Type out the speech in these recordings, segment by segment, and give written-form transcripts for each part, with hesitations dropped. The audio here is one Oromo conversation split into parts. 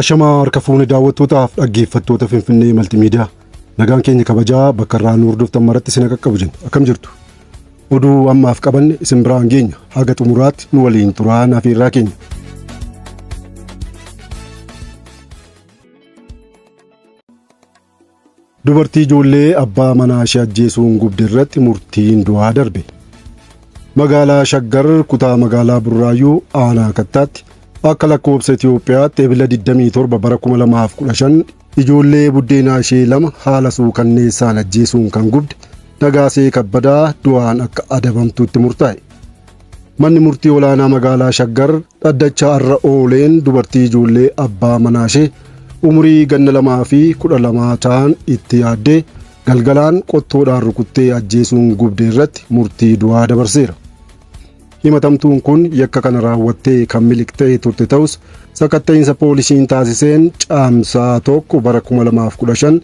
Ashamaa harka fuune daawwattootaaf dhaggeeffattoota Finfinnee Maltiimiidiyaa. Nagaan keenya kabajaa bakka irraa nu hordoftan maratti isin qaqqabu jenna. Akkam jirtu? Oduu ammaaf qabanne isin biraan geenya. Haga xumuraatti nu waliin turaa afeerraa keenya. Dubartii ijoollee abbaa manaa ishee ajjeesuun gubde irratti murtiin du'aa darbe. Magaalaa Shaggar kutaa magaalaa Burraayyuu aanaa Kattaatti akka lakkoobsa Itoophiyaatti ebila 27 bara 2015 ijoollee buddeenaa ishee lama haala suukanneessaan ajjeesuun kan gubde Nagaasee Kabbadaa du'aan akka adabamtutti murtaa'e. Manni murtii olaanaa magaalaa Shaggar dhaddacha har'a ooleen dubartii ijoollee abbaa manaa ishee umurii ganna 2 fi 12 ta'an itti yaaddee galgalaan qottoodhaan rukuttee ajjeesuun gubde irratti murtii du'aa dabarseera. Himatamtuun kun yakka kana raawwattee kan miliqxee turte ta'us sakatta'iinsa poolisiin taasiseen caamsaa 1 bara 2015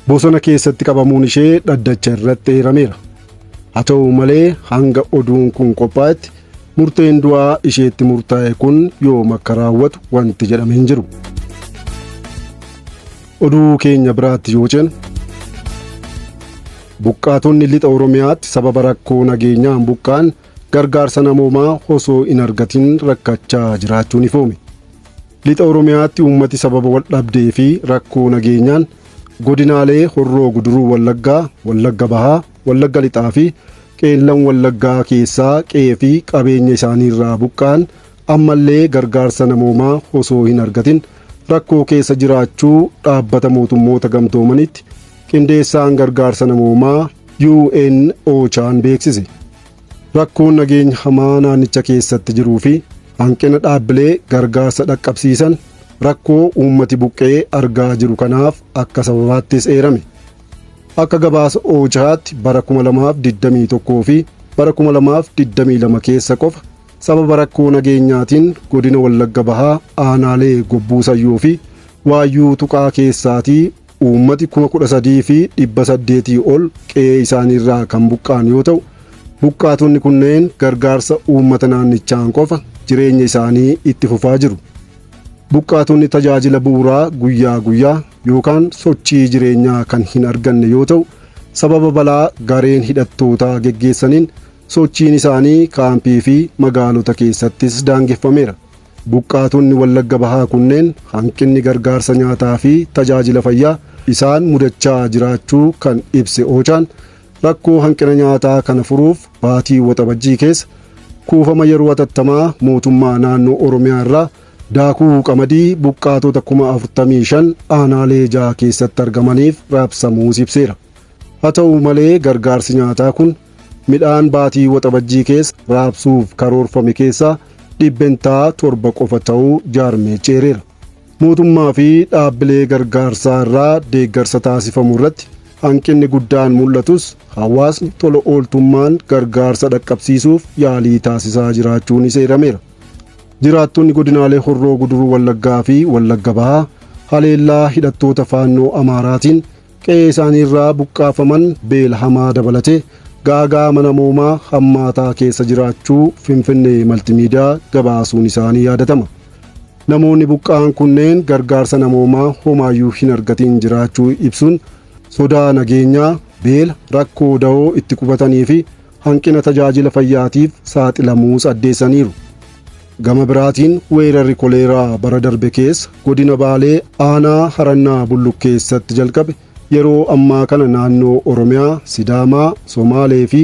bosona keessatti qabamuun ishee dhaddacha irratti eerameera. Haa ta'u malee hanga oduun kun qophaa'etti murteen du'aa isheetti murtaa'e kun yoom akka raawwatu wanti jedhame hin jiru. Oduu keenya biraatti yoo ceenu buqqaatonni lixa Oromiyaatti sababa rakkoo nageenyaan buqqa'an gargaarsa namoomaa osoo hin argatin rakkachaa jiraachuun ifoome. Lixa Oromiyaatti uummati sababa wal dhabdee fi rakkoo nageenyaan godinaalee Horroo Guduruu Wallaggaa, Wallagga Bahaa, Wallagga Lixaa fi Qeellan Wallaggaa keessaa qe'ee fi qabeenya isaaniirraa buqqa'an ammallee gargaarsa namoomaa osoo hin argatin rakkoo keessa jiraachuu dhaabbata mootummoota gamtoomanitti qindeessaan gargaarsa namoomaa UN OCHA'n beeksise. Rakkoon nageenya hamaa naannicha keessatti jiruu fi hanqina dhaabbilee gargaarsa dhaqqabsiisan rakkoo uummati buqqee argaa jiru kanaaf akka sababaattis eerame. Akka gabaasa OCHAatti bara 2021 fi bara 2022 keessa qofa sababa rakkoo nageenyaatiin godina Wallagga Bahaa aanaalee Gobbuu Sayyoo fi Waayyuu Tuqaa keessaatii uummati 13,800 ol qe'ee isaaniirraa kan buqqa'an yoo ta'u, buqqaatonni kunneen gargaarsa uummata naannichaan qofa jireenya isaanii itti fufaa jiru. Buqqaatonni tajaajila bu'uuraa guyyaa guyyaa yookaan sochii jireenyaa kan hin arganne yoo ta'u, sababa balaa gareen hidhattootaa geggeessaniin sochiin isaanii kaampii fi magaalota keessattis daangeffameera. Buqqaatonni Wallagga Bahaa kunneen hanqinni gargaarsa nyaataa fi tajaajila fayyaa isaan mudachaa jiraachuu kan ibse OCHA'n rakkoo hanqina nyaataa kana furuuf baatii Waxabajjii keessa kuufama yeroo hatattamaa mootummaa naannoo Oromiyaa irraa daakuu qamadii buqqaatota 45,000 aanaalee 6 keessatti argamaniif raabsamuus ibseera. Haa ta'u malee gargaarsi nyaataa kun midhaan baatii Waxabajjii keessa raabsuuf karoorfame keessaa 7% qofa ta'uu jaarmee ceereera. Mootummaa fi dhaabbilee gargaarsaa irraa deeggarsa taasifamu irratti hanqinni guddaan mul'atus hawaasni tola ooltummaan gargaarsa dhaqqabsiisuuf yaalii taasisaa jiraachuunis eerameera. Jiraattonni godinaalee Horroo Guduruu Wallaggaa fi Wallagga Bahaa haleellaa hidhattoota faannoo Amaaraatiin qe'ee isaaniirraa buqqaafaman beela hamaa dabalatee gaaga'ama namoomaa hammaataa keessa jiraachuu Finfinnee Maltimiidiyaa gabaasuun isaanii yaadatama. Namoonni buqqa'an kunneen gargaarsa namoomaa homaayyuu hin argatin jiraachuu ibsuun sodaa nageenyaa, beela, rakkoo da'oo itti qubatanii fi hanqina tajaajila fayyaatiif saaxilamuus addeessaniiru. Gama biraatiin weerarri koleeraa bara darbe keessa godina Baalee aanaa Harannaa Bulluq keessatti jalqabe yeroo ammaa kana naannoo Oromiyaa, Sidaamaa, Somaalee fi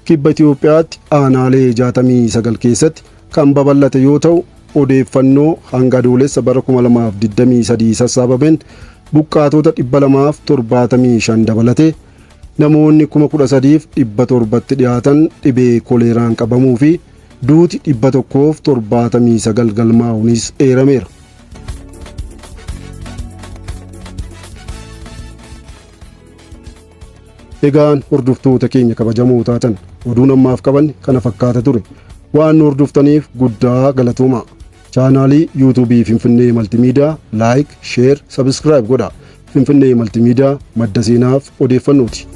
Kibba Itoophiyaatti aanaalee 69 keessatti kan babal'ate yoo ta'u odeeffannoo hanga adoolessa bara 2023 sassaabameen buqqaatota 275 dabalatee namoonni 13,700tti dhiyaatan dhibee koleeraan qabamuu fi duuti 179 galmaa'uunis eerameera. Egaan hordoftoota keenya kabajamoo taatan oduun ammaaf qabanne kana fakkaata ture. Waan nu hordoftaniif guddaa galatoomaa. Chaanaalii yuutuubii Finfinnee Maltimiidiyaa like, share, subscribe godhaa. Finfinnee Maltimiidiyaa madda seenaaf odeeffannooti.